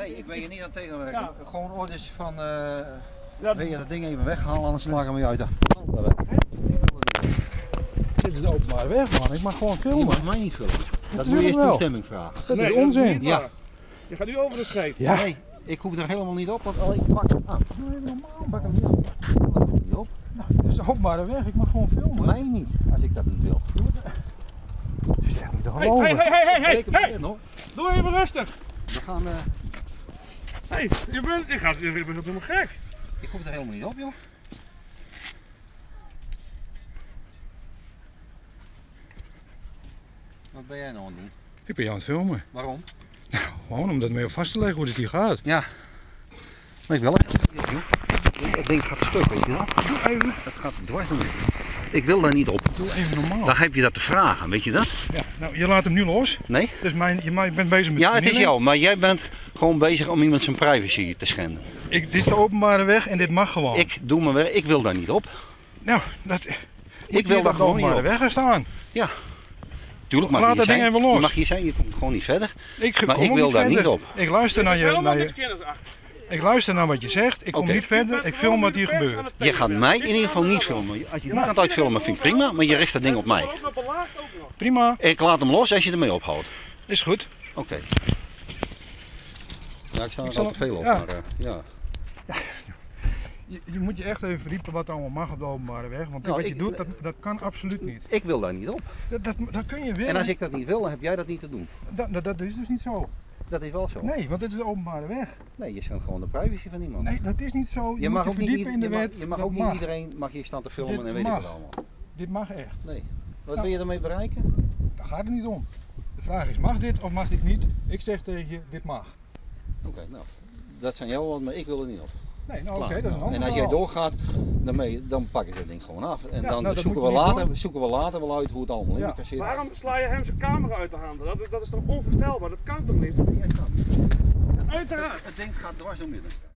Nee, ik ben je niet aan het tegenwerken. Ja. Gewoon orders van, Ja. wil je dat ding even weghalen, anders sla ik hem weer uit de Dit is de openbare weg, man. Ik mag gewoon Je filmen. mag mij niet filmen. Dat moet je Natuurlijk eerst wel. toestemming vragen. Dat Nee, is onzin. niet Ja. waar. Je gaat nu over de scheef. Ja. Nee, ik hoef daar helemaal niet op, want al ik pak hem aan. Doe even normaal. Pak hem niet op. Ik wil er helemaal niet op. Nou, dit is de openbare weg. Ik mag gewoon filmen. Mij niet, als ik dat niet wil. Het is echt niet te Hey, geloven. hey, hey, hey, hey, Breek hem hey. in, hoor. Doe even rustig. We gaan, Hey, je bent, je gaat, je bent helemaal gek. ik hoef er helemaal niet op, joh. Wat ben jij nou aan het doen? Ik ben jou aan het filmen. Waarom? Gewoon om dat mee vast te leggen hoe het hier gaat. Ja. Maar ik wil het. Joh. Dat ding gaat stuk, weet je dat? Doe even, Dat gaat dwars door. Ik wil daar niet op. doe even normaal. Dan heb je dat te vragen, weet je dat? Ja, nou, je laat hem nu los. Nee? Dus mijn, je, maar je bent bezig met Ja, het is vernieling. jou, maar jij bent gewoon bezig om iemand zijn privacy te schenden. Ik, dit is de openbare weg en dit mag gewoon. Ik doe mijn werk, ik wil daar niet op. Nou, dat, Ik wil daar op de gewoon niet openbare op. weg gaan staan. Tuurlijk mag Laat je hier dat ding zijn. even los. Je mag hier zijn, je komt gewoon niet verder. Ik Maar kom ik ook wil niet daar niet verder. op. Ik luister naar Er is je, helemaal naar je, niks kinderachtig. ik luister naar wat je zegt. Ik kom Oké. niet verder. Ik film wat hier gebeurt. Je gaat mij in ieder geval niet filmen. Als je die kant uit filmen vind ik prima, maar je richt dat ding op mij. Ook nog belaagd ook nog. Prima, Ik laat hem los als je ermee ophoudt. is goed. Oké. Ja, ik sta Ik er zal- al te veel op, ja. maar ja. Je moet je echt even verdiepen wat er allemaal mag op de openbare weg. Want Nou, wat je ik- doet, dat kan absoluut niet. Ik wil daar niet op. Dat kun je willen. En als ik dat niet wil, dan heb jij dat niet te doen. Dat is dus niet zo. Dat is wel zo. Nee, want dit is de openbare weg. Nee, je schendt gewoon de privacy van iemand. Nee, dat is niet zo. Je, Je moet mag je ook niet, verdiepen in de je mag, wet. je mag Dat ook niet mag. iedereen mag hier staan te filmen Dit en weet ik mag. wat allemaal. Dit mag echt. Nee. Wat Nou. wil je ermee bereiken? Daar gaat het niet om. De vraag is, mag dit of mag dit niet? Ik zeg tegen je, dit mag. Oké, nou, dat zijn jouw woorden, maar ik wil er niet op. Nee, nou oké, Klaar. dat is een Nou, ander en als jij verhaal. doorgaat, dan pak ik dat ding gewoon af. En Ja, dan nou, dat zoeken, moet we je niet later, doen. zoeken we later wel uit hoe het allemaal in Ja. elkaar zit. Waarom sla je hem zijn camera uit de handen? Dat is toch onvoorstelbaar? Dat kan toch niet? Jij staat. Uiteraard. Het ding gaat dwars door midden.